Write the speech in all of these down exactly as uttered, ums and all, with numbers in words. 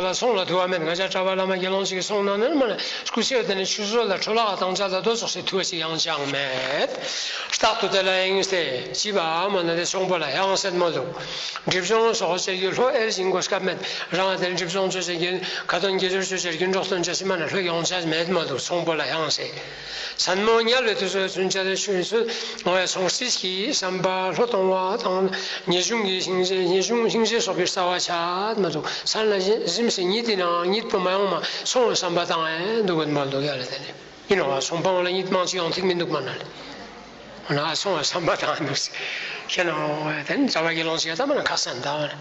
ལ་སོང་ལ་ཐུ་བ་མེད། ང་ཅག་གྲྭ་པ་བླ་མ་དགེ་སློང་ཞིག་གི་སོང་ན་ནི་མ་ན་སྐུ་ཚེ་དེ་ནི་ཆུད་ཟོས་ལ་འཕྲོ་བརླག་བཏང་ཅེས་ལ་དོ་ཙོགས་སི་ཐུ་བ་ཞིག་ཡང་ཅང་མེད། རྟག་ཏུ་དེ་ལ་གཡེངས་ཏེ་ཅི་བ་མ་ན་དེ་ཚོང་པོ་ལ་ཡང་སེད་མ་འདུག། སྒྲིབ་སྦྱོང་སོགས་བྱེད་རྒྱུ་ལྷོད་ཨེ་ཞིང་གོ་སྐབས་མེད། རང་དེ་སྒྲིབ་སྦྱོང་ཅོ་ཅེས་ཀྱི་ཁ་ཏོན་དགེ་སྦྱོར་ཅོ་ཅེས་རྒྱུན་འགྲོ་སྟོན་ཅེས་སི་མ་ན་ལྷོད་ཡོང་ཅེས་མེད་མ་འདུག། ཚོང་པོ་ལ་ཡང་སེད། མཚན་མོ་དམྱལ་བའི་དུས་སུ་ཚུན་ཆད་ཆུད་ཟོས་ཚུལ་ངོ་ཡ་སོང་སྲིད་ཀྱི་བསམ་པ་ལྷོད་གཏོང་བ་དང་ཉེས་ཆུང་གི་ཤིང་རྗེ་ཉེས་ཆུང་ཤིང་རྗེ་སོགས་པའི་རྩ་བ་ཆད་མ་འདུག། མཚན་ལ་གཞི་གཟིམས་སེ་གཉིད་དེ་ནང་གཉིད་པོ་མ་ཡོང་མ་སོང་བའི་བསམ་པ་བཏང་ཨེ་འདུག་གི་མ་འདུག་ཡ་ལ་དེ་ནི་ཡིན་ནོ། ཚོང་པ་ལ་གཉིད་མང་ཆེ་ཡོང་ཐིག་མི་འདུག་མ་ན་ལེ། འོ་ན་སོང་བའི་བསམ་པ་བཏང་ཨེ་འདུག་ཤེས་ནོ། དེ་ནི་གྲྭ་པ་དགེ་སློང་ཞིག་ཡ་ད་མ་ན་ཁ་སང་ད་མ་ན་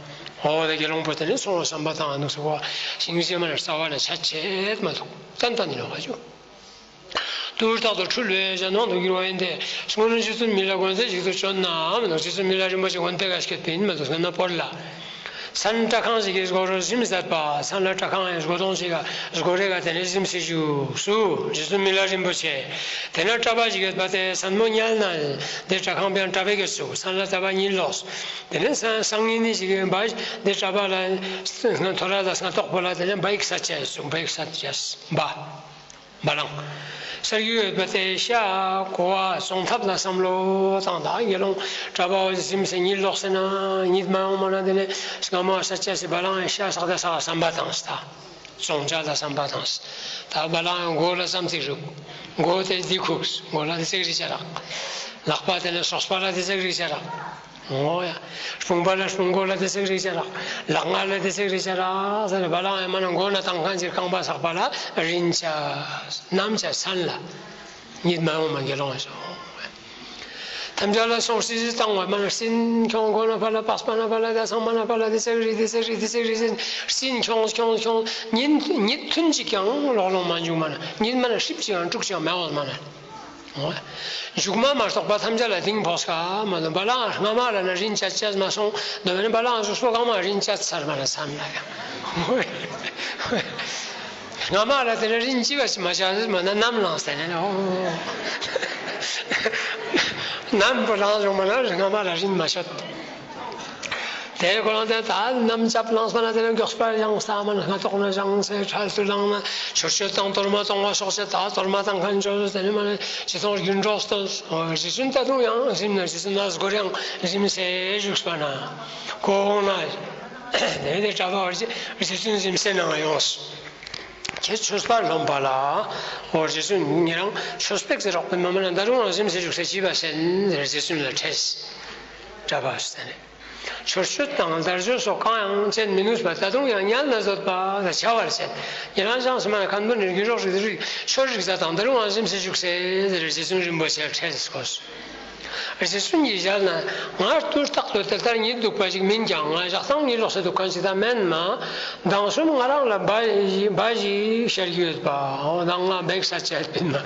འོ་དེ་དགེ་སློང་པོ་དེ་ནི་སོང་བའི་བསམ་པ་བཏང་ཨེ་འདུག་ཟེར་བ་ཤིང་རྗེ་མ་ན་རྩ་བ་ལ་ཆད་ཆད་མ་འདུག། ཏན་ཏན་ཡིན་ནོ་བ་ཞུ། དུས་རྟག་ཏུ་འཁྲུལ་བའི་གཞན་དབང་དུ་འགྱུར་བ་ཡིན་ཏེ། སྔོན་རྗེ་བཙུན་མི་ལ་མགོན་མཛེས་ཞིག་ཏུ་བྱོན་ནའང་མི་འདུག། རྗེ་བཙུན་མི་ལ་རིན་པོ་ཆེ་མགོན་པོའི་བཀའ་སྐྱོད་པ་ཡིན་མི་འདུག། སྔོན་མ་བོད་ལ། མཚན་སྐྲ་ཁང་ཞིག་གི་སྒོ་རུ་གཟིམས་མཛད་པ། མཚན་ལ་སྐྲ་ཁང་ཡང་སྒོ་དོང་ཞིག་ག་སྒོ་རེ་ག་དེ་ནས་གཟིམས་སེ་བཞུགས་སུ་རྗེ་བཙུན་མི་ལ་རིན་པོ་ཆེ། དེ་ན་གྲྭ་པ་ཞིག་ཡོད་པ་དེ་མཚན་མོ་དམྱལ་ན་དེ་སྐྲ་ཁང་པའང་གྲྭ་པའི་གེ་སུ་མཚན་ལ་ད་བ་གཉིད་ལོག། དེ་ནས་སང་སང་ཉིན་ནི་ཞིག་གི་བ་དེ་གྲྭ་པ་ལ་ཐོ་ར་ལ་སྔ་ཏོག་པོ་ལ་དེ་ནས་བ་ཡིག་ས་ཆ་སུ་བ་ཡིག་ས་ཆ་བ། བ་ལང་། སར་གྱི་ཡོད་པ་དེ་ཤ་གོ་བ་སོང་ཐབས་ལ་བསམ་བློ་བཏང་། ད་དགེ་སློང་གྲྭ་པ་བ་གཟིམས་སེ་གཉིད་ལོག་སེ་ན་གཉིད་མ་ཡོང་མ་ན་དེ་ནས་སྔ་མ་ས་ཆ་སི་བ་ལང་ཤ་ཟ་ད་ཟ་བསམ་པ་བཏང་ད། སོང་ཅེས་ལ་བསམ་པ་བཏང་། ད་བ་ལང་མགོ་ལ་ཙམ་ཅིག་རུག། མགོ་དེ་འདི་ཁུགས། མགོ་ལ་དེ་ཙིག་རི་ཆ་རག། ལག་པ་དེ་ནས་སོག་པ་ལ་དེ་ཙིག་རི་ཆ་རག། འོ་ཡ། དཔུང་པ་ལ་དཔུང་མགོ་ལ་དེ་ཙིག་རི་ཆ་རག། ལག་ང་ལ་དེ་ཙིག་རི་ཆ་རག་ཟེར་བ་ལང་ཡ་མ་ན་མགོ་ན་བཏང་ཁན་ཅིག་རྐང་པ་ཚག་པ་ལ་རིན་ཆ། ནམ་ཆ་མཚན་ལ་གཉིད་མ་ཡོང་མ་དགེ་སློང་ཡ་སོང་། ཐམས་ཅད་ལ་སོང་སྲིད་བཏང་བ་མ་ན་སྲིན་ཁྱོང་ཁོ་ན་ཕ་ལ་པགས་པ་ན་ཕ་ལ་ད་ཚང་མ་ན་ཕ་ལ་དེ་ཙིག་རི་དེ་ཙིག་རི་དེ་ཙིག་རི་སྲིན་ཁྱོང་ཁྱོང་ཁྱོང་གཉིད་གཉིད་ཐུན་ཅིག་ཀྱང་ལོག་ལོང་མ་འཇུག་མ་ན་གཉིད་མ་ན་ཧྲིབ་ཅིག་ཡང་དཀྲུག་ཅིག་ཡང་མེད་འོང་མ་ན། མཇུག་མ་མ་གཏོགས་པ་ཐམས་ཅད་ལ་གཏིང་ཕོག་ས་མ་ལོན་པ་ལ་སྔ་མ་ལ་ན་རིན་ཅད་ཅད་མ་སོང་། དོ་མེན་པ་ལ་ང་ཚོ་སོ་གང་མ་རིན་ཅད་ཚར་མ་ལ་བསམ་ན་ཡང་། སྔ་མ་ལ་དེ་ན་རིན་ཅི་བ་ཞིག་མ་ཆད་མ་ན་ནམ་ལངས་ཟེར་ནས་ནོ། ནམ་པོ་ལངས་བྱུང་མ་ན་སྔ་མ་ལ་རིན་མ་ཆད། དེ་ཁོ་རང་དེ་ད་ནམ་ཅབ་ལངས་པ་ན་དེ་ནས་མགྱོགས་པར་ཡང་ས་མ་ན་སྔ་ཏོག་ན་བཞེངས་སེ་འཕྲལ་དུ་ལངས་ན་ཆོས་སྤྱོད་དང་གཏོར་མ་གཏོང་བ་སོགས་བྱས་ད་གཏོར་མ་བཏང་ཁན་ཅོ་དེ་ནས་མ་ནས་ཅི་ཐོང་རྒྱུན་འགྲོ་སྟོན། རྗེ་བཙུན་ད་དུང་ཡང་གཟིམ་ན་རྗེ་བཙུན་ན་སྒོར་ཡང་གཟིམ་སེ་བཞུགས་པ་ན་གོ་འོང་ན་དེ་ནས་གྲྭ་པ་རྗེ་བཙུན་གཟིམ་སེ་ནང་ཡོངས། ཁྱེད་ཆོས་པ་ལོན་པ་ལ་འོ་རྗེ་བཙུན་ཉེ་རང་ཆོས་པེག་ཟེར་རོགས་པའི་མ་མ་ན་ད་རུང་ཡང་གཟིམ་སེ་བཞུགས་སེ་ཅི་བ་སེན་རྗེ་བཙུན་ལ་ཁྲེས། གྲྭ་པ་སྟན་ནས། ཆོས་སྤྱོད་དང་དལ་འབྱོར་སོགས་གང་ཡང་བྱེད་མི་ནུས་པ་ད་དུང་ཡང་དམྱལ་ན་བཟོད་པ་ལ་བྱ་བར་བྱེད། ཉེ་རང་ཅང་སེ་མ་ན་ཁན་པོ་ནི་རྒྱུན་རོགས་རིག་རིག་ཆོས་རིག་ས་དང་ད་རུང་ཡང་གཟིམ་སེ་བཞུགས་སེ་ཟེར་རྗེ་བཙུན་རིན་པོ་ཆེ་ཁྲེས་སྐོས། རྗེ་བཙུན་གྱི་ཞལ་ན་ང་ལྟོས་རྟག་ཏུ་དེ་ལྟར་ཉིད་འདུག་པ་ཞིག་མིན་ཀྱང་ང་ཞག་དང་ཉིད་ལོག་སེ་འདུག་ཁན་ཞིག་ད་མེན་མ། མདང་གསུམ་ང་རང་ལ་བ་བ་ཞིག་ཤར་གྱི་ཡོད་པ། འོ་ན་ང་བེག་ས་ཆད་པིན་མ།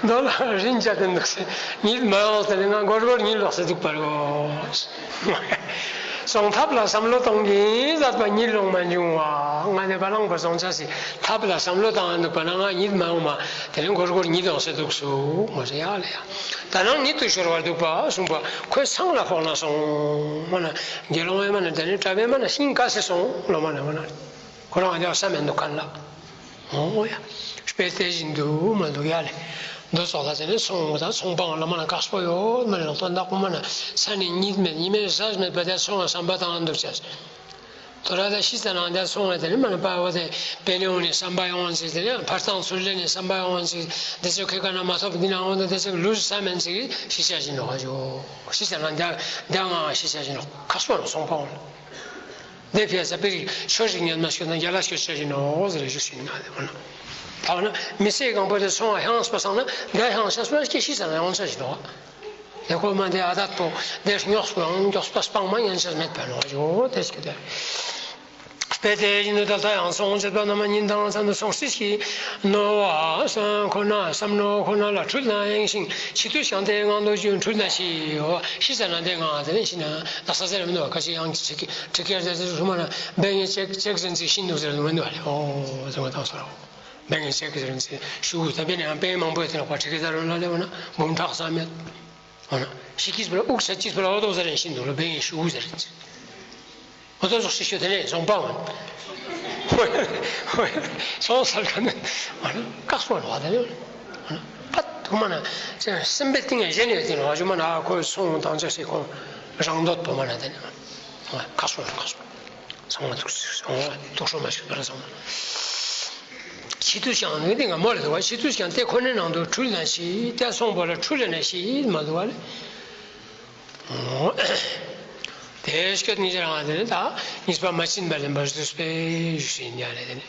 མདོ་ལ་རིན་ཆད་དེ་འདུག་སེ་ཉིད་མ་ཡོང་སྟེ་ང་སྒོར་སྒོར་ཉིད་ལོག་སེ་འདུག་པར་གོ། སོང་ཐབས་ལ་བསམ་བློ་གཏོང་གིན་ཟད་པ་ཉིད་ལོང་མ་བྱུང་བ། ང་ནི་བ་ལང་པ་སོང་ཆ་སི་ཐབས་ལ་བསམ་བློ་བཏང་འདུག་པ་ན་ང་ཉིད་མ་ཡོང་མ། དེ་ནས་སྒོར་སྒོར་ཉིད་ཡོང་སེ་འདུག་སུ་མོ་ཟེར་ཡ་ལེ་ཡ། ད་ནང་ཉིད་དུ་ཤོར་བར་འདུག་པ་གསུངས་པ་ཁོའི་སང་ལ་ཕོག་ན་སོང་མ་ན། དགེ་སློང་བས་མ་ན་དེ་ནས་གྲྭ་པས་མ་ན་ཤིང་ཀ་སེ་སོང་ལོ་མ་ན་མ་ན། ཁོ་རང་ཡང་ས་མེད་འདུག་ཁན་ལ། འོ་ཡ། དཔེ་དེ་བཞིན་དུ་མ་འདུག་ཡ་ལེ། འདུ་ཚོགས་ལ་དེ་ནས་ཚོང་ད་ཚོང་པའང་ལ་མ་ན་དཀགས་པོ་ཡོད་མ་ལེ། ལོག་ཏོ་འདག་པོ་མ་ན་ས་ནི་ཉིད་མེད་ཉི་མའི་ཟ་མེད་པ་དེ་ཚོང་བ་བསམ་པ་བཏང་འདུག་ཅེས། དོ་ར་ད་ཤི་ས་ནང་དེ་ཚོང་བ་དེ་ནི་མ་ན་པ་བ་དེ་པེ་ནེ་འོང་ནི་བསམ་པ་ཡོང་ཅིག་དེ་ནི་ཕར་ཏང་ཚུར་ལེན་ནི་བསམ་པ་ཡོང་ཅིག་དེ་ཚོ་ཁེ་ཀ་ན་མ་ཐོབ་འདི་ན་འོང་ན་དེ་ཚོ་ལུས་ས་མེན་ཅིག་ཤི་ཆ་བཞིན་ནོག་ཡོ། ཤི་ས་ནང་དེ་དེ་ང་ཤི་ཆ་བཞིན་ནོག་ཁ་སོ་རུ་ཚོང་པ་འོང་ན། དེ་ཕི་ཡ་ས་པེ་རིག་ཆོས་རིག་ཉན་མ་ཤོད་ན་རྒྱ་ལ་ཤོད་ཆ་བཞིན་ནོག་ཟེར་ཞུ་ཞིན་ན་དེ་འོང་ན། ད་འོང་ན་མི་ཚེ་གང་པོ་དེ་ཚོང་བ་ཧང་སྤ་སང་ན་དེ་ཧང་ཤ་སྤ་སྐྱེ་ཤི་ས་ན་ཡོང་ཆ་བཞིན་ནོག། དེ་ཁོ་མ་དེ་ཨ་ད་ཏོ་དེ་རྙོག་སྤང་མགྱོགས་པ་སྤང་མ་ཉན་ཆ་མེད་པ་ནོག་ཡོ་དེ་སྐད་དེ། དཔེ་དེ་བཞིན་དུ་ད་ལྟ་ཡང་སོང་། སྤྱོད་པ་རྣམས་ཉིན་དང་མཚན་དུ་སོང་སྲིད་ཀྱི་རྣོ་བ་ཁོ་ན་བསམ་རྣོ་ཁོ་ན་ལ་འཁྲུལ་ན་གཡེང་ཞིང་ཕྱི་དུ་བྱང་སྟེ་ངང་དུ་འཁྲུལ་ན་ཤི། འོ་ཤི་ས་ན་དེ་ང་དེ་ནས་ཤི་ན་ལག་ས་ཟེར་མི་འདུག་ག་ཅི་ཡང་ཁྲི་ཁེར་ཟེར་ཟེར་ཧུ་མ་ན་བེ་ངེ་ཅེག་ཅེག་ཟེར་ཚིག་ཤི་འདུག་ཟེར་མི་འདུག་ཨ་ལེ། འོ་ཟེར་བ་དང་སོ་རོ་བེ་ངེ་ཅེག་ཟེར་ཚིག་ཤུ་ད་བེ་ནས་ཡང་བེ་མང་པོ་ཡོད་དེ་ནོག་པ་ཁྲི་ཁེར་ཟེར་རོ་ན་ལེ་འོ་ན་འབུམ་ཕྲག་ས་མེད། འོ་ན་ཤི་ཀིས་པ་ལ་དབུགས་ཆད་ཀིས་པ་ལ་འོ་དོ་ཟེར་རན་ཤི་འདུག་ལ་བེ་ངེ་ཤུ་ཟེར་རན་ཅི། འོ་དོ་ཟོག་ཤི་ཤོ་དེ་ནས་ཟོང་པ་འོན། སོང་ཟེར་ཁན་ནི་ཨ་ནི་བཀག་སོང་བ་དེ་ནི་ཨ་ནི་པད་ཁོ་མ་ན་སེམས་པའི་གཏིང་ང་ཞེན་ཡོད་དེ་ནི་ཨ་ཞུ་མ་ན་ཁོ་སོང་དང་ཅག་སེ་ཁོ་རང་འདོད་པོ་མ་ན་དེ་ནི་བཀག་སོང་བཀག་སོང་། སོང་བ་འདུག་སོང་བ་འདུག་སོང་མ་ཞིག་པར་སོང་བ། ཕྱི་དུས་ཀྱང་ནི་དེ་ང་མོ་ལ་འདུག་བ། ཕྱི་དུས་ཀྱང་དེ་ཁོ་ནའི་ནང་དུ་འཁྲུལ་ན་ཤི། དེ་སོང་བ་ལ་འཁྲུལ་ལ་ན་ཤི་མ་འདུག་བ་ལེ། དེ་སྐད་ནི་རང་དེ་ནི་ད་གཉིས་པ་མ་བྱིན་པ་ལེན་པར་བཟོད་པའི་ཞུ་ཡིན་ཡ་ལེ། དེ་ནི་